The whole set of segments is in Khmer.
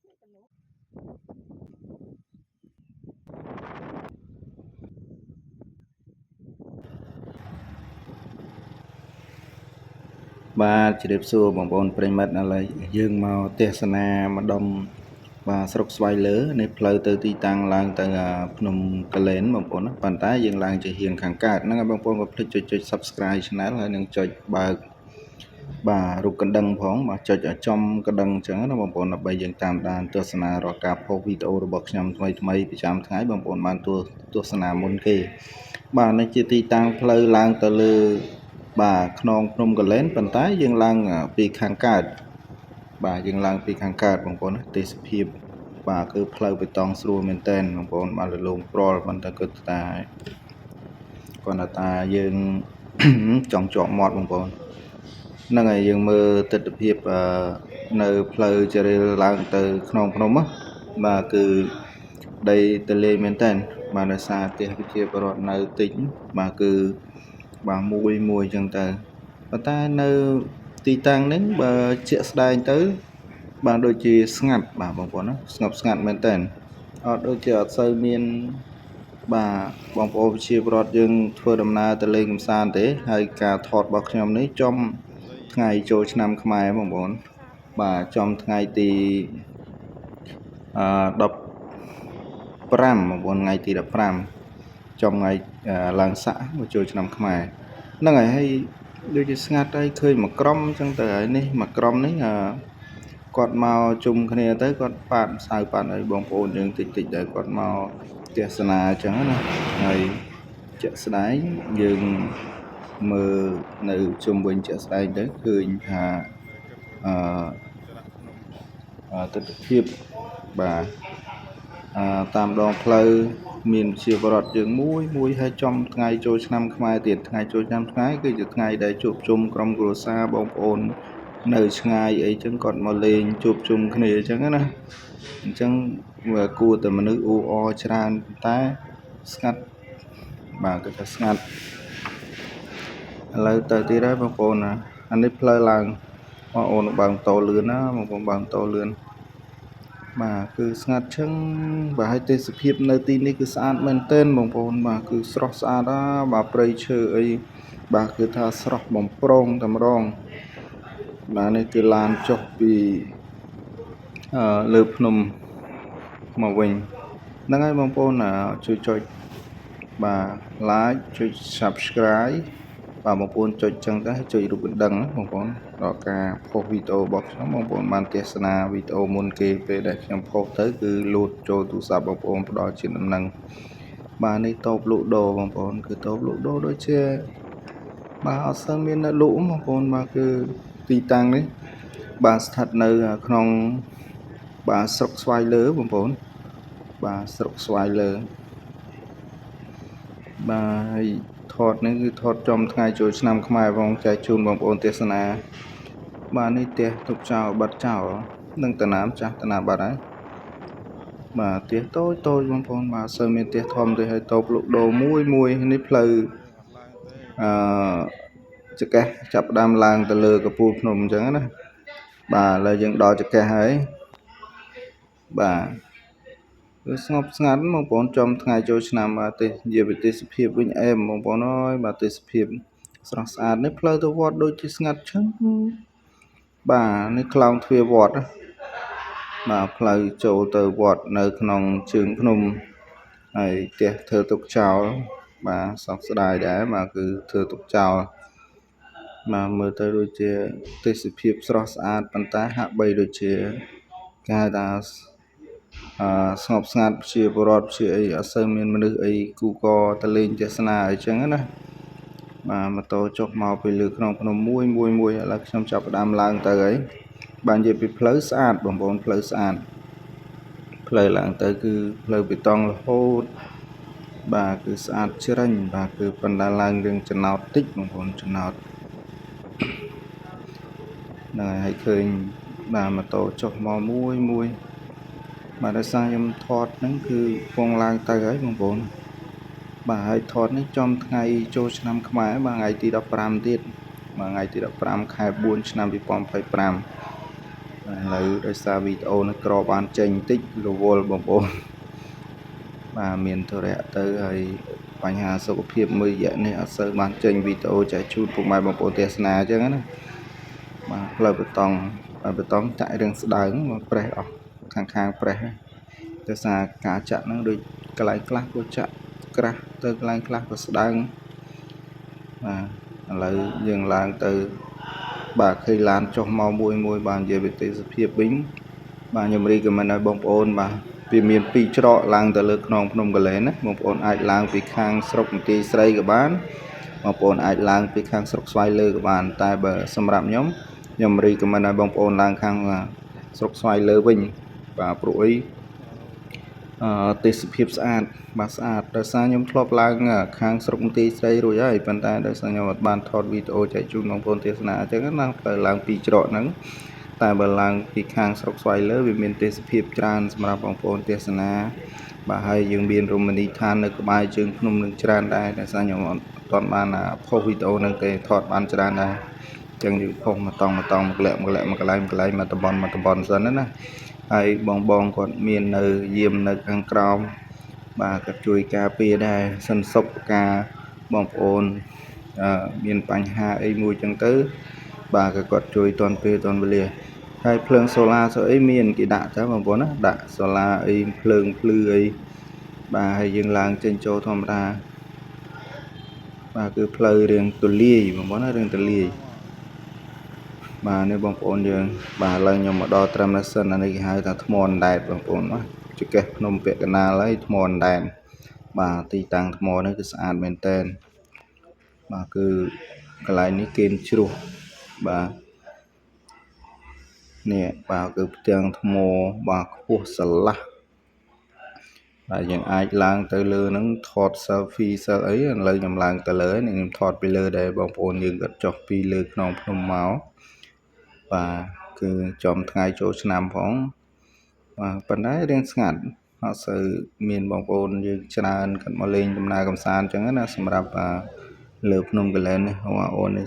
បាទជម្រាបសួរបងប្អូនប្រិយមិត្តឥឡូវយើងមកទស្សនាម្ដុំបាទស្រុកស្វាយលើនៃផ្លូវទៅទីតាំងឡើងទៅភ្នំគូលែនបងប្អូនណាប៉ុន្តែយើងឡើងជាហៀងខាងកើតហ្នឹងហើយបងប្អូនកុំភ្លេចចុច Subscribe Channel ហើយនឹងចុចបើកបាទរូបកណ្ដឹងផងបាទចុចឲ្យចំកណ្ដឹងអញ្ចឹងណាបងប្អូនដើម្បីយើងតាមដានទស្សនារាល់ការផុសវីដេអូរបស់ខ្ញុំថ្មីថ្មីប្រចាំថ្ងៃបងប្អូនបានទស្សនាមុនគេបាទនេះជាទីតាំងផ្លូវឡើងទៅលើបាទខ្នងភ្នំគូលែនប៉ុន្តែយើងឡើងពីខាងកើតបាទយើងឡើងពីខាងកើតបងប្អូនណាទេសភាពបាទគឺផ្លូវបេតុងស្រួលមែនតើបងប្អូនបាទលលងព្រាល់ប៉ុន្តែគឺតាគាត់ថាយើងចង់ជាប់មាត់បងប្អូនហ្នឹងហើយយើងមើលទស្សនភាពនៅផ្លូវចរិលឡើងទៅខ្នងភ្នំបាទគឺដីទលាយមែនតើបាទដោយសារផ្ទះប្រជាពលរដ្ឋនៅតិចបាទគឺបាទមួយមួយអញ្ចឹងទៅប៉ុន្តែនៅទីតាំងនេះបើជាក់ស្ដែងទៅបាទដូចជាស្ងាត់បាទបងប្អូនណាស្ងប់ស្ងាត់មែនតើអត់ដូចជាអត់សូវមានបាទបងប្អូនប្រជាពលរដ្ឋយើងធ្វើដំណើរទៅលេងកម្សាន្តទេហើយការថតរបស់ខ្ញុំនេះចំថ្ងៃចូលឆ្នាំខ្មែរបងប្អូនបាទចំថ្ងៃទីអឺ15បងប្អូនថ្ងៃទី15ចំថ្ងៃឡើងស័កមកចូលឆ្នាំខ្មែរហ្នឹងហើយហើយដូចជាស្ងាត់ហើយឃើញមួយក្រុមអញ្ចឹងទៅហើយនេះមួយក្រុមនេះអឺគាត់មកជុំគ្នាទៅគាត់ប៉ាតម្សៅប៉ាតឲ្យបងប្អូនយើងតិចតិចដែរគាត់មកទស្សនាអញ្ចឹងណាហើយជាក់ស្ដែងយើងមើលនៅជុំវិញជាក់ស្ដែងទៅឃើញថាអឺទស្សនភាពបាទអឺតាមដងផ្លូវមានជាបរិវត្តយើងមួយមួយហើយចំថ្ងៃចូលឆ្នាំខ្មែរទៀតថ្ងៃចូលឆ្នាំខ្មែរគឺជាថ្ងៃដែលជួបជុំក្រុមគ្រួសារបងប្អូននៅឆ្ងាយអីចឹងគាត់មកលេងជួបជុំគ្នាអញ្ចឹងណាអញ្ចឹងវាគួរតែមនុស្សអ៊ូអរច្រើនតែស្ងាត់បាទគឺថាស្ងាត់ឥឡូវទៅទៀតហើយបងប្អូនណាអានេះផ្លូវឡើងបងប្អូនបើកម៉ូតូលឿនណាបងប្អូនបើកម៉ូតូលឿនបាទគឺស្ងាត់ឈឹងបាទហើយទេសភាពនៅទីនេះគឺស្អាតមែនទែនបងប្អូនបាទគឺស្រស់ស្អាតណាបាទព្រៃឈើអីបាទគឺថាស្រស់បំព្រងតែម្ដងបាទនេះគឺឡានចុះពីលើភ្នំមកវិញហ្នឹងហើយបងប្អូនជួយចុចបាទ like ចុច Subscribe បាទបងប្អូនចុចចឹងទៅចុចរូបកណ្ដឹងបងប្អូនដល់ការផុសវីដេអូរបស់ខ្ញុំបងប្អូនបានទស្សនាវីដេអូមុនគេពេលដែលខ្ញុំផុសទៅគឺលោតចូលទូរស័ព្ទបងប្អូនផ្ដល់ជាដំណឹងបាទនេះតូបលក់ដូរបងប្អូនគឺតូបលក់ដូរដូចជាបាទអត់សូវមានអ្នកលក់បងប្អូនបាទគឺទីតាំងនេះបាទស្ថិតនៅក្នុងបាទស្រុកស្វាយលើបងប្អូនបាទស្រុកស្វាយលើបាទហើយថតនេះគឺថតចំថ្ងៃចូលឆ្នាំខ្មែរបងចែកជូនបងប្អូនទស្សនាបាទនេះផ្ទះទុកចោលបាត់ចោលនឹងតាណាមចាស់តាណាបាត់ហើយបាទផ្ទះតូចតូចបងប្អូនបាទសូវមានផ្ទះធំទេហើយតូបលក់ដូរមួយមួយនេះផ្លូវអឺចកេះចាប់ផ្ដើមឡើងទៅលើកពូលភ្នំអញ្ចឹងណាបាទឥឡូវយើងដល់ចកេះហើយបាទគឺស្ងប់ស្ងាត់បងប្អូនចំថ្ងៃចូលឆ្នាំបាទទេសនិយាយពីទេសភាពវិញអែមបងប្អូនអើយបាទទេសភាពស្រស់ស្អាតនេះផ្លូវទៅវត្តដូចជាស្ងាត់ឈឹងបាទនេះខ្លោងទ្វារវត្តណាបាទផ្លូវចូលទៅវត្តនៅក្នុងជើងភ្នំហើយផ្ទះធ្វើទុកចោលបាទសោកស្ដាយដែរបាទគឺធ្វើទុកចោលបាទមើលទៅដូចជាទេសភាពស្រស់ស្អាតប៉ុន្តែហាក់បីដូចជាគេហៅថាស្ងប់ស្ងាត់ជាពលរដ្ឋជាអីអត់សូវមានមនុស្សអីគូកទៅលេងទស្សនាអីចឹងណាបាទម៉ូតូចុះមកពីលើក្នុងភ្នំមួយមួយមួយឥឡូវខ្ញុំចាប់ផ្ដើមឡើងទៅហើយបាទនិយាយពីផ្លូវស្អាតបងប្អូនផ្លូវស្អាតផ្លូវឡើងទៅគឺផ្លូវបេតុងរហូតបាទគឺស្អាតជ្រិញបាទគឺបណ្ដាឡើងរឿងចំណោតតិចបងប្អូនចំណោតហ្នឹងហើយឃើញបាទម៉ូតូចុះមកមួយមួយបាទដោយសារខ្ញុំថតហ្នឹងគឺពងឡើងទៅហើយបងប្អូនបាទហើយថតនេះចំថ្ងៃចូលឆ្នាំខ្មែរបាទថ្ងៃទី15ទៀតបាទថ្ងៃទី15ខែ4ឆ្នាំ2025 ឥឡូវដោយសារវីដេអូនេះក្របានចេញបន្តិចរវល់បងប្អូនបាទមានធរៈទៅហើយបញ្ហាសុខភាពមួយរយៈនេះអត់សូវបានចេញវីដេអូចែកជូនពុកម៉ែបងប្អូនទស្សនាអញ្ចឹងណាបាទផ្លូវបេតុងផ្លូវបេតុងចាក់រឿងស្ដើងមកប្រេះអស់ខាងខាងប្រេះដោយសារការចាក់ហ្នឹងដូចកន្លែងខ្លះក៏ចាក់ក្រាស់ទៅកន្លែងខ្លះក៏ស្ដើងបាទឥឡូវយើងឡើងទៅបាទឃើញឡានចុះមកមួយមួយបាទនិយាយពីទេសភាពវិញបាទខ្ញុំ recommend ឲ្យបងប្អូនបាទវាមានពីរច្រកឡើងទៅលើខ្នងភ្នំកលែនណាបងប្អូនអាចឡើងពីខាងស្រុកបន្ទាយស្រីក៏បានបងប្អូនអាចឡើងពីខាងស្រុកស្វាយលើក៏បានតែបើសម្រាប់ខ្ញុំខ្ញុំ recommend ឲ្យបងប្អូនឡើងខាងស្រុកស្វាយលើវិញបាទព្រោះអីអឺទេសភាពស្អាតបាទស្អាតដោយសារខ្ញុំធ្លាប់ឡើងខាងស្រុកបន្ទាយស្រីរួចហើយប៉ុន្តែដោយសារខ្ញុំអត់បានថតវីដេអូចែកជូនបងប្អូនទស្សនាអញ្ចឹងណាផ្លូវឡើងពីរច្រកហ្នឹងតែបើឡើងពីខាងស្រុកស្វាយលើវាមានទេសភាពច្រើនសម្រាប់បងប្អូនទស្សនាបាទហើយយើងមានរមណីយដ្ឋាននៅក្បែរជើងភ្នំនឹងច្រើនដែរដោយសារខ្ញុំអត់ទាន់បានផុសវីដេអូហ្នឹងទេថតបានច្រើនដែរអញ្ចឹងយើងផុសមកតង់មកតង់មកលាក់មកលាក់មកកន្លែងមកកន្លែងមកតំបន់មកតំបន់សិនណាហើយបងបងគាត់មាននៅយាមនៅខាងក្រោមបាទគាត់ជួយការពារដែរសិនសុខការបងប្អូនអឺមានបញ្ហាអីមួយចឹងទៅបាទក៏គាត់ជួយទាន់ពេលទាន់វេលាហើយភ្លើងសូឡាស្អីមានគេដាក់តើបងប្អូនណាដាក់សូឡាអីភ្លើងភ្លឺអីបាទហើយយើងឡើងចេញចូលធម្មតាបាទគឺផ្លូវរៀងទូលាយបងប្អូនណារៀងទូលាយបាទនេះបងប្អូនយើងបាទឥឡូវខ្ញុំមកដល់ត្រឹមនេះសិនអានេះគេហៅថាថ្មអណ្ដែតបងប្អូនណាចកេះភ្នំពាក់កណ្ដាលហើយថ្មអណ្ដែតបាទទីតាំងថ្មនេះគឺស្អាតមែនតើបាទគឺកន្លែងនេះគេជ្រោះបាទនេះបាទគឺផ្ទាំងថ្មបាទខ្ពស់ស្រឡះបាទយើងអាចឡើងទៅលើហ្នឹងថត selfie សិលអីឥឡូវខ្ញុំឡើងទៅលើនេះខ្ញុំថតពីលើដែរបងប្អូនយើងក៏ចុះពីលើខ្នងភ្នំមកបាទគឺចំថ្ងៃចូលឆ្នាំផងបាទប៉ុន្តែរៀងស្ងាត់អត់សូវមានបងប្អូនយើងច្រើនគាត់មកលេងដំណើរកម្សាន្តអញ្ចឹងណាសម្រាប់លើភ្នំកលែននេះបងប្អូននេះ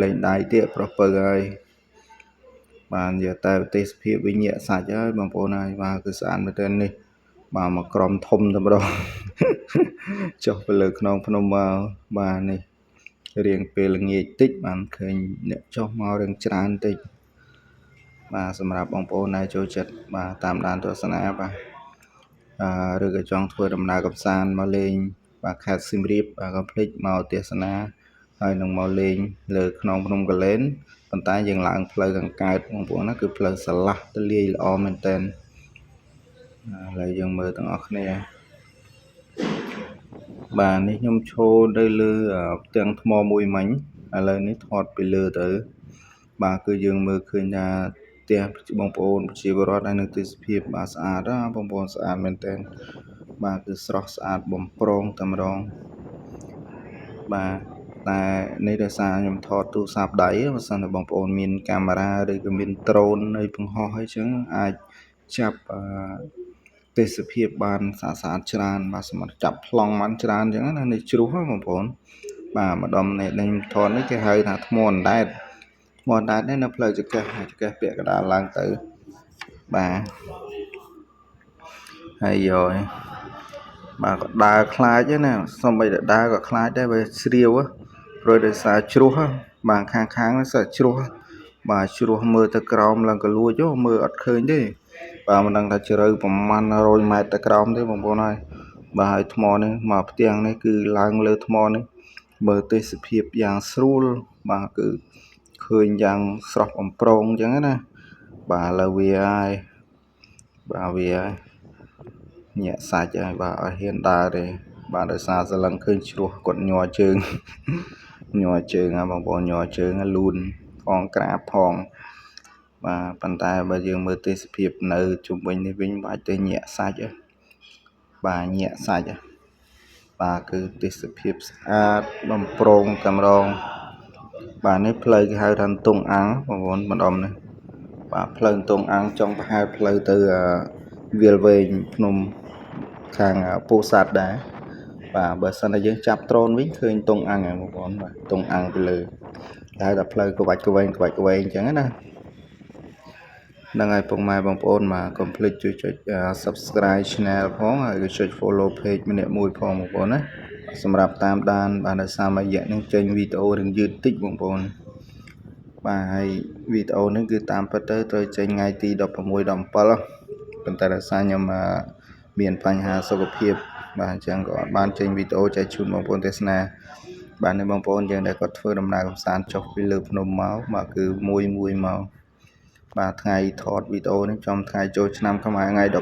លេងដៃទៀតប្រុសពៅហើយបាទនិយាយតែទេសភាពវិញញាក់សាច់ហើយបងប្អូនហើយបាទគឺស្អាតមែនទែននេះបាទមកក្រុមធំតែម្ដងចុះទៅលើខ្នងភ្នំមកបាទនេះរៀងពេលល្ងាចតិចបានឃើញអ្នកចុះមករៀងច្រើនតិចបាទសម្រាប់បងប្អូនដែលចូលចិត្តបាទតាមដានទស្សនាបាទអឺឬក៏ចង់ធ្វើដំណើរកម្សាន្តមកលេងបាទខេត្តសៀមរាបបាទកុំភ្លេចមកទស្សនាហើយនឹងមកលេងលើខ្នងភ្នំកលែនប៉ុន្តែយើងឡើងផ្លូវខាងកើតបងប្អូនណាគឺផ្លូវស្រឡះទលាយល្អមែនតើឥឡូវយើងមើលទាំងអស់គ្នាបាទនេះខ្ញុំឈរនៅលើផ្ទាំងថ្មមួយមិញឥឡូវនេះថតពីលើទៅបាទគឺយើងមើលឃើញថាផ្ទះបងប្អូនប្រជាពលរដ្ឋហើយនៅទេសភាពបាទស្អាតណាបងប្អូនស្អាតមែនទែនបាទគឺស្រស់ស្អាតបំប្រងតែម្ដងបាទតែនេះដោយសារខ្ញុំថតទូរស័ព្ទដៃបើសិនតែបងប្អូនមានកាមេរ៉ាឬក៏មានដ្រូនអីបង្ហោះអីចឹងអាចចាប់អឺទេសភាពបានស្អាតស្អាតច្រើនបាទសម្រាប់ចាប់ប្លង់បានច្រើនអញ្ចឹងណានេះជ្រោះហ្នឹងបងប្អូនបាទម្ដុំនេះខ្ញុំថតនេះគេហៅថាថ្មអណ្ដែតថ្មអណ្ដែតនេះនៅផ្លូវចកេះចកេះពាក់កណ្ដាលឡើងទៅបាទហើយយកបាទក៏ដើរខ្លាចណាសំបីតែដើរក៏ខ្លាចដែរបើស្រាវព្រោះដោយសារជ្រោះបាទខាងខាងនេះសិតជ្រោះបាទជ្រោះមើលទៅក្រោមឡើងក៏លួចមើលអត់ឃើញទេបាទមិនដឹងថាជ្រៅប្រមាណ100ម៉ែត្រទៅក្រោមទេបងប្អូនហើយបាទហើយថ្មនេះមកផ្ទាំងនេះគឺឡើងលើថ្មនេះមើលទេសភាពយ៉ាងស្រួលបាទគឺឃើញយ៉ាងស្រស់បំព្រងអញ្ចឹងណាបាទឥឡូវវាហើយបាទវាហើយញាក់សាច់ហើយបាទអត់ហ៊ានដើរទេបាទដោយសារសលឹងឃើញជ្រោះគាត់ញ័រជើងញ័រជើងហើយបងប្អូនញ័រជើងលូនផងក្រាបផងបាទប៉ុន្តែបើយើងមើលទេសភាពនៅជុំវិញនេះវិញបាច់ទៅញាក់សាច់បាទញាក់សាច់បាទគឺទេសភាពស្អាតបំប្រងតែម្ដងបាទនេះផ្លូវគេហៅថាតុងអាំងបងប្អូនម្ដុំនេះបាទផ្លូវតុងអាំងចង់ប្រហែលផ្លូវទៅវាលវែងភ្នំខាងពោធិ៍សាត់ដែរបាទបើសិនតែយើងចាប់ដ្រូនវិញឃើញតុងអាំងហ្នឹងបងប្អូនបាទតុងអាំងពីលើគេហៅថាផ្លូវក្បាច់ក្វែងក្បាច់ក្វែងអញ្ចឹងណា ហ្នឹងហើយពុកម៉ែបងប្អូនបាទកុំភ្លេចជួយចុច Subscribe Channel ផងហើយក៏ចុច Follow Page ម្នាក់មួយផងបងប្អូនណាសម្រាប់តាមដានបាទដោយសារមួយរយៈនេះចេញវីដេអូរឿងយឺតតិចបងប្អូនបាទហើយវីដេអូនេះគឺតាមពិតទៅត្រូវចេញថ្ងៃទី16 17ប៉ុន្តែដោយសារខ្ញុំមានបញ្ហាសុខភាពបាទអញ្ចឹងក៏អត់បានចេញវីដេអូចែកជូនបងប្អូនទស្សនាបាទនេះបងប្អូនយើងដែលគាត់ធ្វើដំណើរកម្សាន្តចុះពីលើភ្នំមកបាទគឺមួយមួយមកបាទថ្ងៃថតវីដេអូនេះចំថ្ងៃចូលឆ្នាំខ្មែរថ្ងៃ15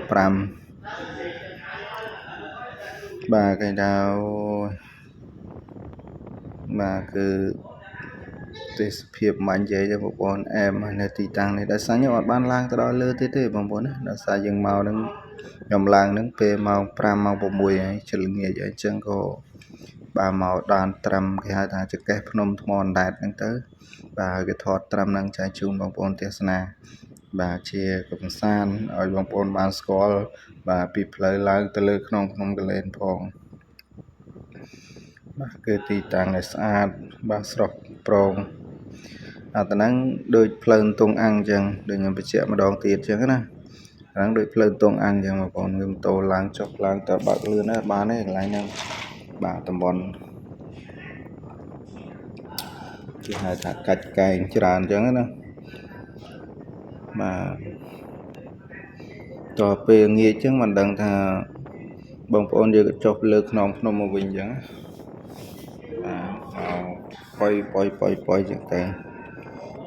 បាទគេថាបាទគឺទេសភាពមិននិយាយទេបងប្អូនអែមនៅទីតាំងនេះដោយសារខ្ញុំអត់បានឡើងទៅដល់លើទៀតទេបងប្អូនណាដោយសារយើងមកនឹងខ្ញុំឡើងនឹងពេលម៉ោង5ម៉ោង6ហើយជិលល្ងាចហើយអញ្ចឹងក៏បាទមកដានត្រឹមគេហៅថាចកេះភ្នំថ្មអណ្ដែតហ្នឹងទៅបាទហើយគេថតត្រឹមហ្នឹងចែកជូនបងប្អូនទស្សនាបាទជាកំសាន្តឲ្យបងប្អូនបានស្គាល់បាទពីផ្លូវឡើងទៅលើក្នុងភ្នំកលែនផងបាទគឺទីតាំងដែលស្អាតបាទស្រស់ប្រងអាតហ្នឹងដូចផ្លូវទងអាំងអញ្ចឹងដូចខ្ញុំបញ្ជាក់ម្ដងទៀតអញ្ចឹងណាហ្នឹងដូចផ្លូវទងអាំងអញ្ចឹងបងប្អូនវាម៉ូតូឡើងចុះឡើងតើបើកលឿនណាស់បានទេកន្លែងហ្នឹងបាទតំបន់គេហៅថាកាច់កែងច្រើនអញ្ចឹងណាបាទតពេលងាកអញ្ចឹងមិនដឹងថាបងប្អូនយើងក៏ចុះលើខ្នងភ្នំមកវិញអញ្ចឹងបាទមកប៉ុយប៉ុយប៉ុយប៉ុយអញ្ចឹងទៅ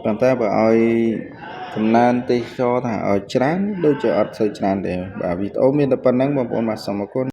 ប៉ុន្តែបើឲ្យកំណើនទេសចរថាឲ្យច្រើនដូចជាអត់សូវច្រើនទេបាទវីដេអូមានតែប៉ុណ្្នឹងបងប្អូនបាទសូមអរគុណ។